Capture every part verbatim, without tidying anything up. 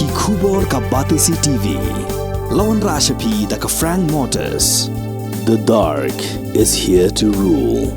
Ki khubor ka Batesi T V. La wanrah sha phi da ka Frank Motors. The dark is here to rule.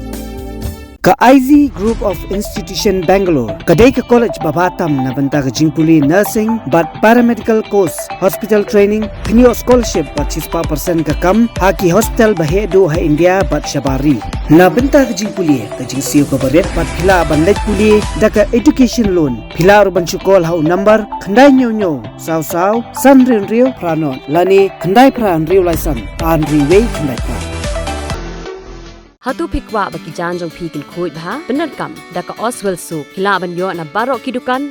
Ka I Z Group of Institution Bangalore ka dei ka college ba bha tam na bynta ka jingpule nursing bad paramedical course, hospital training, pynïoh scholarship bad shispah percent ka kam ha ki hospital ba heh duh ha India bad shabar ri. Na bynta ka jingpule ka jingsiew kaba rit bad phi lah ban leit pule da ka education loan. Phi lah ruh ban shu call ha u number khyndai hynñiew hynñiew saw saw san hynriew hynriew phra nod lane khyndai phra hynriew lai san ar hynriew wei khyndai phra. Hato phi kwah ba ki jaiñ jong phi kin khuid bha? Pyndonkam da ka Oswell Soap. Phi lah ban ïoh na baroh ki dukan.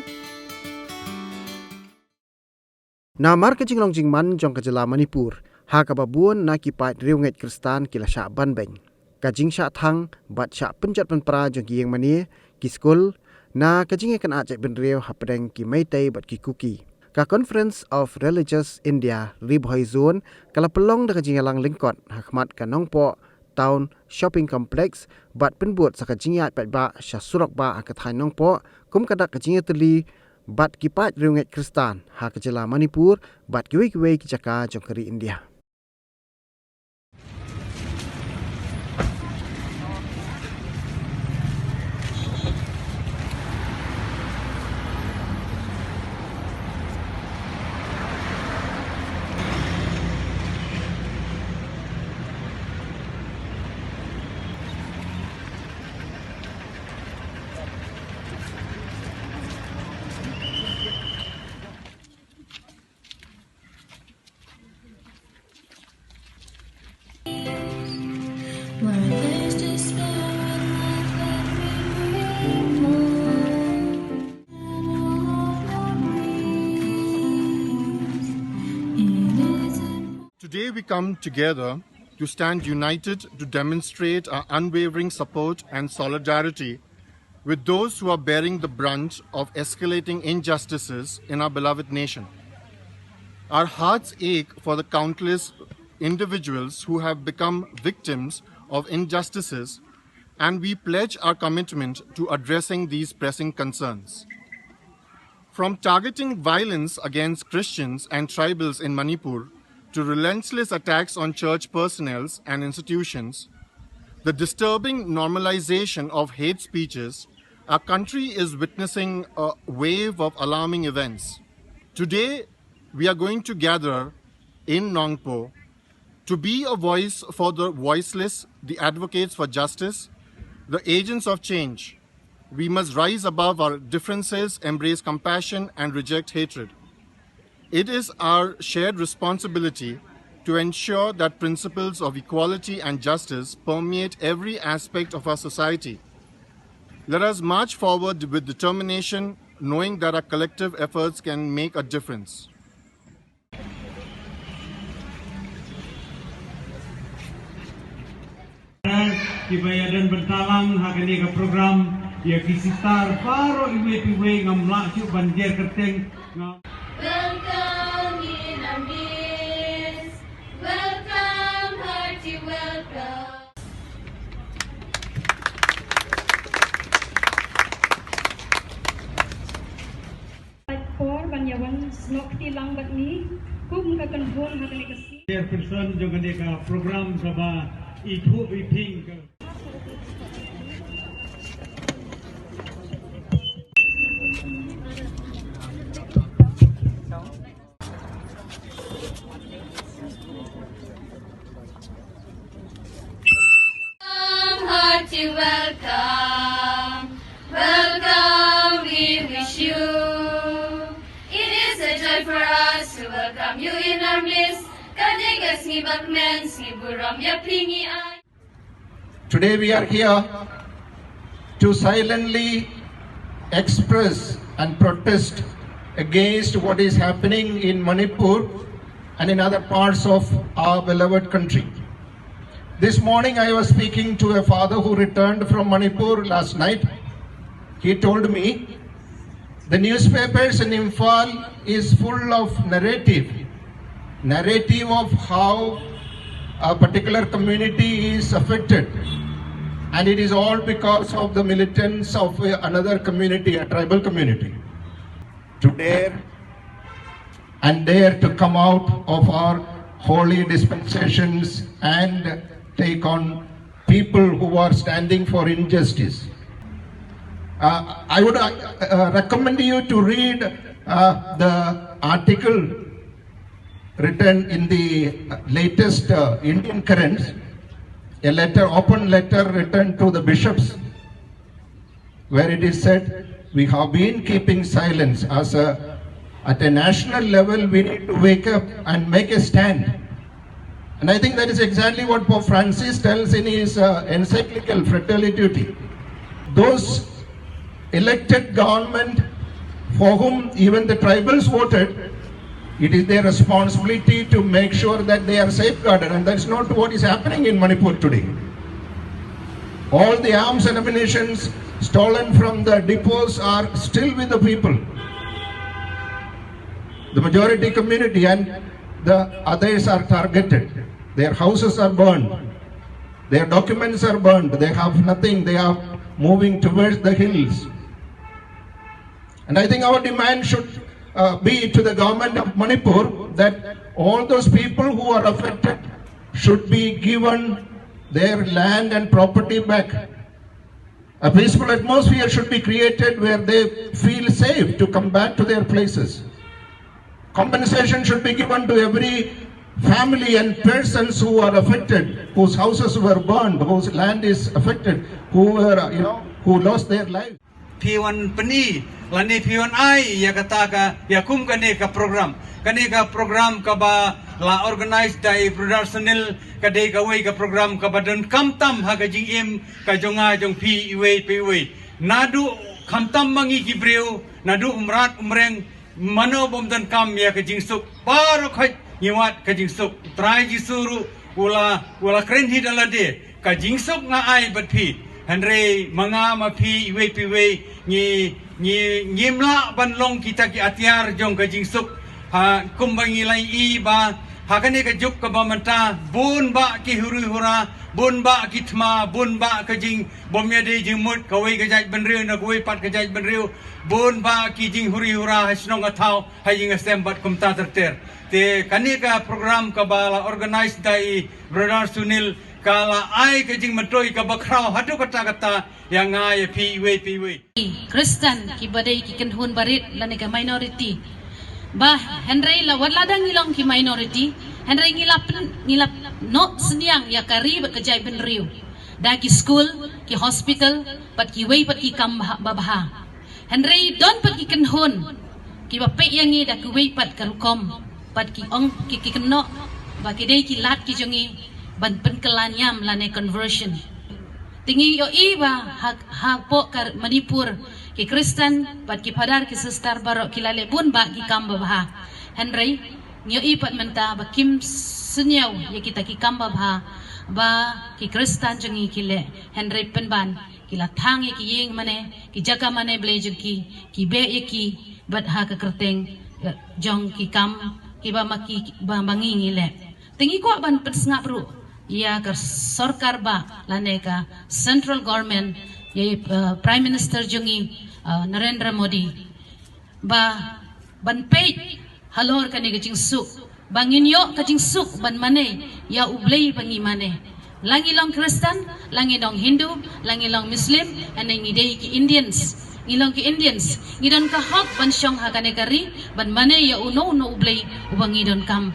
Namar ka jinglong jingman jong ka jylla Manipur, ha kaba bun na ki paid riewngeit Khristan ki la shah ban beiñ. Ka jingshah thang bad shah pynjot pynpra jong ki ïingmane, ki skul, na ka jingïakynad jaitbynriew hapdeng ki Meitei bad ki Kuki. Ka Conference of Religious India Ri Bhoi Zone ka la pynlong da ka jingïalang lyngkot ha khmat ka Nongpoh Town Shopping Complex bad pynbud sa ka jingïaid paidbah sha surok bah ha ka thaiñ Nongpoh, kum ka dak ka jingïatylli bad ki paid riewngeit Khristan ha ka jylla Manipur bad kiwei kiwei ki jaka jong ka ri India. Today we come together to stand united to demonstrate our unwavering support and solidarity with those who are bearing the brunt of escalating injustices in our beloved nation. Our hearts ache for the countless individuals who have become victims of injustices, and we pledge our commitment to addressing these pressing concerns. From targeting violence against Christians and tribals in Manipur to relentless attacks on church personnels and institutions, the disturbing normalization of hate speeches, our country is witnessing a wave of alarming events. Today, we are going to gather in Nongpoh to be a voice for the voiceless, the advocates for justice, the agents of change. We must rise above our differences, embrace compassion, and reject hatred. It is our shared responsibility to ensure that principles of equality and justice permeate every aspect of our society. Let us march forward with determination, knowing that our collective efforts can make a difference. Kiba ïadon bynta lang ha kane ka program, ïa ki sitar baroh iwei pa iwei, ngam lah shuh ban jer kyrteng. Ngam Welcome in our midst. Welcome, hearty welcome. Por ban ïa wan snoh kti lang bad ngi kum ka kynhun ha kane ka sngi. Chairperson jong kane ka program kaba ithuh iping ka. Welcome, hearty welcome. Welcome, we wish you. It is a joy for us to welcome you in our midst. Ka dei ka sngi bakmen, sngi burom ïa phi ngi ai. Today we are here to silently express and protest against what is happening in Manipur and in other parts of our beloved country. This morning I was speaking to a father who returned from Manipur last night. He told me the newspapers in Imphal is full of narrative, narrative of how a particular community is affected, and it is all because of the militants of a, another community, a tribal community. To dare and dare to come out of our holy dispensations and take on people who are standing for injustice. Uh, I would uh, uh, recommend you to read uh, the article written in the latest uh, Indian Currents, a letter, open letter written to the bishops, where it is said, "We have been keeping silence as a, at a national level, we need to wake up and make a stand." And I think that is exactly what Pope Francis tells in his uh, encyclical Fratelli Tutti. Those elected government for whom even the tribals voted, it is their responsibility to make sure that they are safeguarded, and that's not what is happening in Manipur today. All the arms and ammunitions stolen from the depots are still with the people. The majority community and the others are targeted. Their houses are burned. Their documents are burned. They have nothing. They are moving towards the hills. And I think our demand should uh, be to the government of Manipur that all those people who are affected should be given their land and property back. A peaceful atmosphere should be created where they feel safe to come back to their places. Compensation should be given to every family and persons who are affected, whose houses were burned, whose land is affected, who were, uh, you know, who lost their life. Phi wan pyni lane phi wan ai ïa kata ka, ïa kum kane ka program. Kane ka program kaba la organize da i Brother Sunil, ka dei kawei ka program kaba donkam tam ha ka jingim ka jong nga jong phi iwei pa iwei. Naduh khamtam ma ngi ki briew, naduh u mrad u mreng, mano bym donkam ïa ka jingsuk. Baroh khoit ngi wad ka jingsuk. U Trai Jisu ruh u la, u la kren hi da lade, ka jingsuk nga ai bad phi. Hynrei ma nga ma phi iwei pa iwei ngi, ngi, ngim lah ban long kita ki atiar jong ka jingsuk. Ha, kumba ngi la ïohi ba ha kane ka juk kaba mynta, bun bah ki huri hura, bun bah ki thma, bun bah ka jingbym ïadei jingmut kawei ka jaitbynriew na kawei pat ka jaitbynriew, bun bah ki jinghuri hura ha shnong ha thaw, ha ïing ha sem bad kumta ter ter. Te kane ka program kaba la organize da i Brother Sunil ka la ai ka jingmyntoi kaba khraw haduh katta katta ïa nga ïa phi iwei pa iwei. Khristan kiba dei ki kynhun barit lane ka minority. Bah, hynrei la wat lada ngi long ki minority, hynrei ngi la pyn-, ngi la noh synñiang ïa ka ri bad ka jaitbynriew da ki skul, ki hospital bad kiwei pat ki kam bha, babha. Hynrei don pat ki kynhun kiba peit ïa ngi da kiwei pat ka rukom, bad ki ong ki, ki kynnoh ba ki dei ki lad ki jong ngi ban pynkylla niam lane conversion. Te ngi ïohi ba ha, hapoh ka Manipur ki Khristan bad ki phadar ki sister baroh ki la leh bun bah ki kam babha. Hynrei ngi ïohi pat mynta ba kim synñiew ïa kita ki kam babha ba ki Khristan jong ngi ki leh. Hynrei pynban ki la thang ïa ki ïing mane, ki jaka mane Blei jong ki, ki beh ïa ki bad ha ka kyrteng, eh, jong ki kam kiba ma ki, ba ma ngi ngi leh. Te ngi kwah ban pynsngap ruh ïa ka sorkar bah lane ka central government, ïa, eh, Prime Minister jong ngi, eh, Narendra Modi, ba ban peit halor kane ka jingsuk, ba ngin ïoh ka jingsuk ban mane ïa U Blei ba ngi mane. La ngi long Khristan, la ngi long Hindu, la ngi long Muslim, ane ngi dei ki Indians. Ngi long ki Indians, ngi don ka hok ban shong ha kane ka ri, ban mane ïa uno uno U Blei uba ngi donkam.